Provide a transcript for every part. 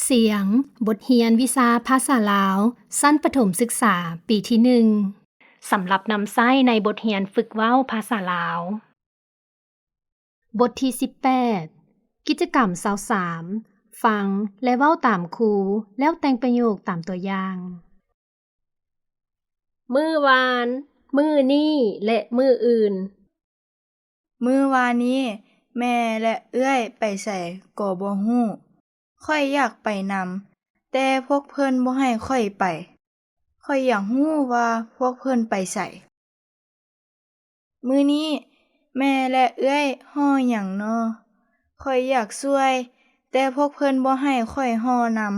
ສຽງ ບົດຮຽນວິຊາພາສາລາວ ຊັ້ນປະຖົມສຶກສາ ປີທີໜຶ່ງ ສຳລັບນຳໃຊ້ໃນບົດຮຽນຝຶກເວົ້າພາສາລາວ. ບົດທີສິບແປດ ກິດຈະກຳຊາວສາມ ຟັງ ແລະ ເວົ້າຕາມຄູ ແລ້ວແຕ່ງປະໂຫຍກຕາມຕົວຢ່າງ. ມື້ວານ, ມື້ນີ້ ແລະ ມື້ອື່ນ. ມື້ວານນີ້ແມ່ ແລະ ເອື້ອຍໄປໃສກໍບໍ່ຮູ້. ຂ້ອຍຢາກໄປນຳ, ແຕ່ພວກເພິ່ນບໍ່ໃຫ້ຂ້ອຍໄປ. ຂ້ອຍຢາກຮູ້ວ່າພວກເພິ່ນໄປໃສ. ມື້ນີ້ແມ່ ແລະ ເອື້ອຍຫໍ່ຫຍັງນໍ? ຂ້ອຍຢາກຊ່ວຍ, ແຕ່ພວກເພິ່ນບໍ່ໃຫ້ຂ້ອຍຫໍ່ນຳ.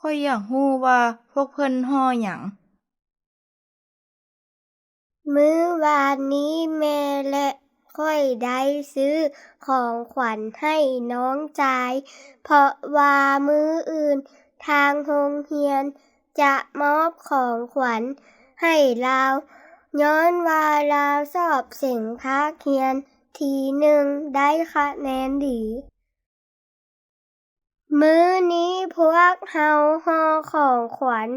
ຂ້ອຍຢາກຮູ້ວ່າພວກເພິ່ນຫໍ່ຫຍັງ. ມື້ວານນີ້ແມ່ ແລະ ຂ້ອຍໄດ້ຊື້ຂອງຂວັນໃຫ້ນ້ອງຊາຍ, ເພາະວ່າມື້ອື່ນທາງໂຮງຮຽນຈະມອບຂອງຂວັນໃຫ້ລາວ, ຍ້ອນວ່າລາວສອບເສັງພາກຮຽນທີໜຶ່ງ ໄດ້ຄະແນນດີ. ມື້ນີ້ພວກເຮົາຫໍ່ຂອງຂວັນ,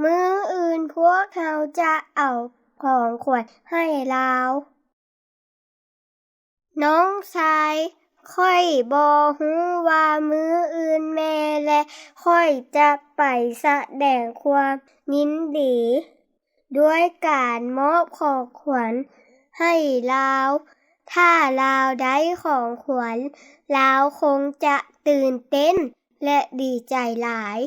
ມື້ອື່ນພວກເຮົາຈະເອົາຂອງຂວັນໃຫ້ລາວ. ນ້ອງຊາຍ, ຂ້ອຍບໍ່ຮູ້ວ່າມື້ອື່ນແມ່ ແລະ ຂ້ອຍຈະໄປສະແດງຄວາມຍິນດີ ດ້ວຍການມອບຂອງຂວັນໃຫ້ລາວ. ຖ້າລາວໄດ້ຂອງຂວັນ, ລາວຄົງຈະຕື່ນເຕັ້ນ ແລະ ດີໃຈຫຼາຍ.